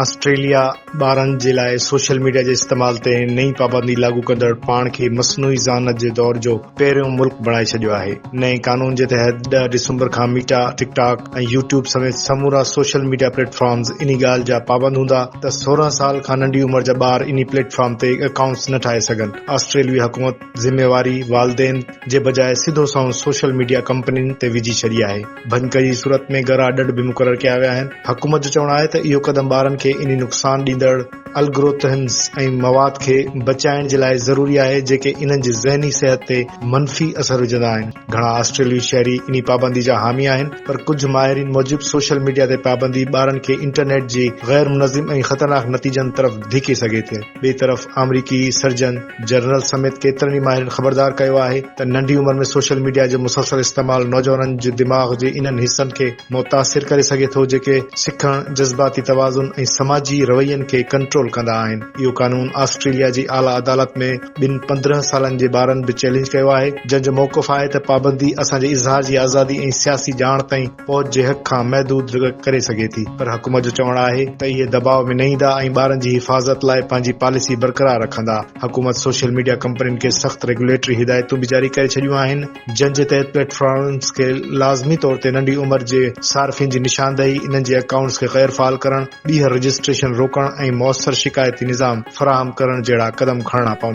Australia ٻارن جي لاء سوشل ميڊيا جي استعمال تي نئين پابندي لاڳو ڪندڙ پاڻ کي مصنوعي ذهانت جي دور جو پهريون ملڪ بڻائي ڇڏيو آهي. نئين قانون جي تحت ڏهه ڊسمبر کان ميٽا، ٽڪ ٽاڪ ۽ يوٽيوب سميت سمورا سوشل ميڊيا پليٽ فارمز انهي ڳالهه جا پابند هوندا ته 16 سال کان ننڍي عمر جا ٻار انهي پليٽ فارم تي اڪائونٽس نه ٺاهي سگهن. آسٽريلوي حڪومت ذميواري والدين جي بجاء سڌو سنئون سوشل ميڊيا ڪمپنين تي وجهي ڇڏي آهي. ڀڃڪڙي جي صورت ۾ ڳرا ڏنڊ به مقرر ڪيا ويا آهن. حڪومت جو چوڻ آهي ته اهو قدم ٻارن کي انهي نقصان ڏيندڙ الگورتهمز ۽ مواد کي بچائڻ جي لاء ضروري آهي جيڪي انهن جي ذهني صحت تي منفي اثر وجهندا آهن. گهڻا آسٽريلوي شهري انهي پابندي جا حامي آهن پر ڪجهه ماهرين موجب سوشل ميڊيا تي پابندي ٻارن کي انٽرنيٽ جي غير منظم ۽ خطرناڪ نتيجن طرف ڌڪي سگهي ٿي. ٻئي طرف آمريڪي سرجن جنرل سميت ڪيترن ئي ماهرن خبردار ڪيو آهي ته ننڍي عمر ۾ سوشل ميڊيا جو مسلسل استعمال نوجوانن جي دماغ جي انهن حصن کي متاثر ڪري سگهي ٿو جيڪي سکڻ، جذباتي توازن ۽ سماجي روين کي ڪنٽرول ڪندا آهن. اهو قانون آسٽريليا جي اعليٰ عدالت ۾ ٻن 15 سالن جي ٻارن به چئلينج ڪيو آهي جنهن جو موقف آهي ته پابندي اسان جي اظهار جي آزادي ۽ سياسي ڄاڻ تائين پهچ جي حق کان محدود ڪري سگهي ٿي پر حڪومت جو چوڻ آهي ته اهي دٻاء ۾ نه ايندا ۽ ٻارن جي حفاظت لاء پنهنجي پاليسي برقرار رکندا. حڪومت سوشل ميڊيا ڪمپنين کي سخت ريگيوليٽري هدايتون به جاري ڪري ڇڏيون آهن جن جي تحت پليٽ فارمز کي لازمي طور تي ننڍي عمر جي صارفين جي نشاندهي، انهن جي اڪائونٽس کي غير فعال ڪرڻ، ٻيهر رجسٽريشن روڪڻ ۽ موثر شڪايتي نظام فراهم ڪرڻ جهڙا قدم کڻڻا پوندا.